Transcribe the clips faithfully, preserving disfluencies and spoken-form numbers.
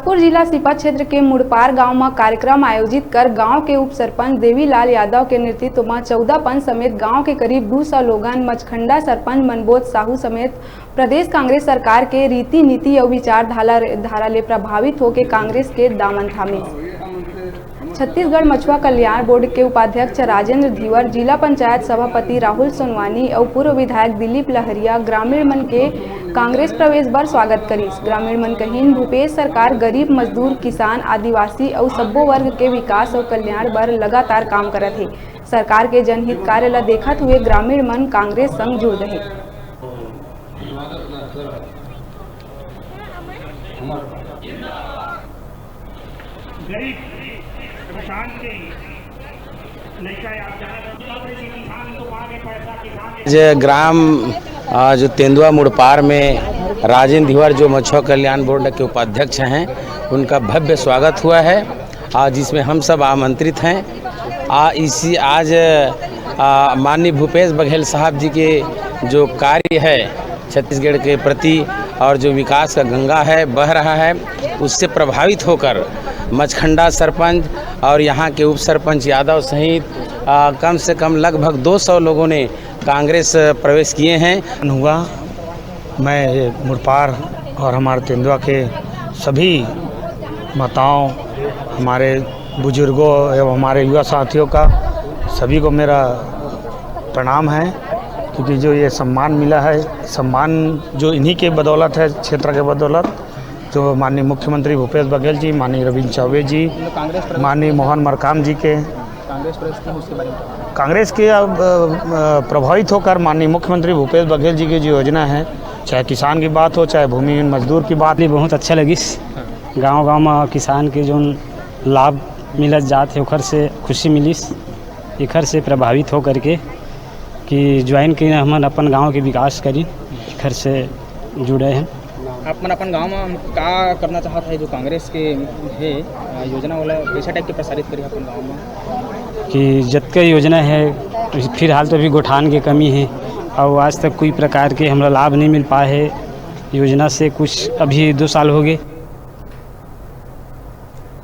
रायपुर जिला सिपा क्षेत्र के मुड़पार गांव म कार्यक्रम आयोजित कर गांव के उप सरपंच देवीलाल यादव के नेतृत्व म चौदह पंच समेत गांव के करीब दू सौ लोगन मचखंडा सरपंच मनबोध साहू समेत प्रदेश कांग्रेस सरकार के रीति नीति अउ विचारधारा धारा ले प्रभावित होके कांग्रेस के दामन थामिस। छत्तीसगढ़ मछुआ कल्याण बोर्ड के उपाध्यक्ष राजेंद्र धीवर, जिला पंचायत सभापति राहुल सोनवानी अउ पूर्व विधायक दिलीप लहरिया ग्रामीण मन के कांग्रेस प्रवेश बर स्वागत करिस। ग्रामीण मन कहिन, भूपेश सरकार गरीब, मजदूर, किसान, आदिवासी अउ सब्बो वर्ग के विकास अउ कल्याण बर लगातार काम करत हे। सरकार के जनहित कार्य ल देखत हुए ग्रामीण मन कांग्रेस संग जुड़ गए। गरीब किसान के लइका या ज्यादा किसान तो पा के पैसा किसान के आज ग्राम, आ, जो तेंदुआ मुड़पार में राजेंद्र धीवर जो मछुआ कल्याण बोर्ड के उपाध्यक्ष हैं, उनका भव्य स्वागत हुआ है, आ, जिसमें हम सब आमंत्रित हैं। आ, इसी आज, आ, माननीय भूपेश बघेल साहब जी के जो कार्य है छत्तीसगढ़ के प्रति और जो विकास का गंगा है बह रहा है, उससे प्रभावित होकर मचखंडा सरपंच और यहाँ के उप सरपंच यादव सहित, आ, कम से कम लगभग दो सौ लोगों ने कांग्रेस प्रवेश किए हैं। हुआ, मैं ये मुड़पार और हमारे तेंदुआ के सभी माताओं, हमारे बुजुर्गों एवं हमारे युवा साथियों का, सभी को मेरा प्रणाम है, क्योंकि जो ये सम्मान मिला है, सम्मान जो इन्हीं के बदौलत है, क्षेत्र के बदौलत, जो माननीय मुख्यमंत्री भूपेश बघेल जी, माननीय रविंद्र चौबे जी, माननीय मोहन मरकाम जी के। कांग्रेस प्रवेश क्यों, उसके बारे में बताओ। कांग्रेस के अब, अ, प्रभावित होकर माननीय मुख्यमंत्री भूपेश बघेल जी की जो योजना है, चाहे किसान की बात हो, चाहे भूमिहीन मजदूर की बात। बहुत अच्छा लगिस। गांव-गांव म किसान के जोन लाभ मिलत जात हे, ओखर से खुशी मिलिस। एखर से प्रभावित हो करके कि ज्वाइन करिन, हमन अपन गांव के विकास करिन, एखर से जुड़े हैं। आप मन अपन गांव म का करना चाहत है, जो कांग्रेस के हे, अ, योजना वाला कैसे टाइप के प्रसारित करी अपन गांव म? कि जतका योजना है, फिलहाल तो अभी गोठान के कमी है और आज तक कोई प्रकार के हमरा लाभ नहीं मिल पाए है योजना से। कुछ अभी दो साल हो गए।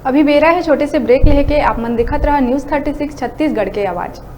अभी बेरा है छोटे से ब्रेक लेके, आप मन देखत रहा News Thirty Six छत्तीसगढ़ के आवाज़।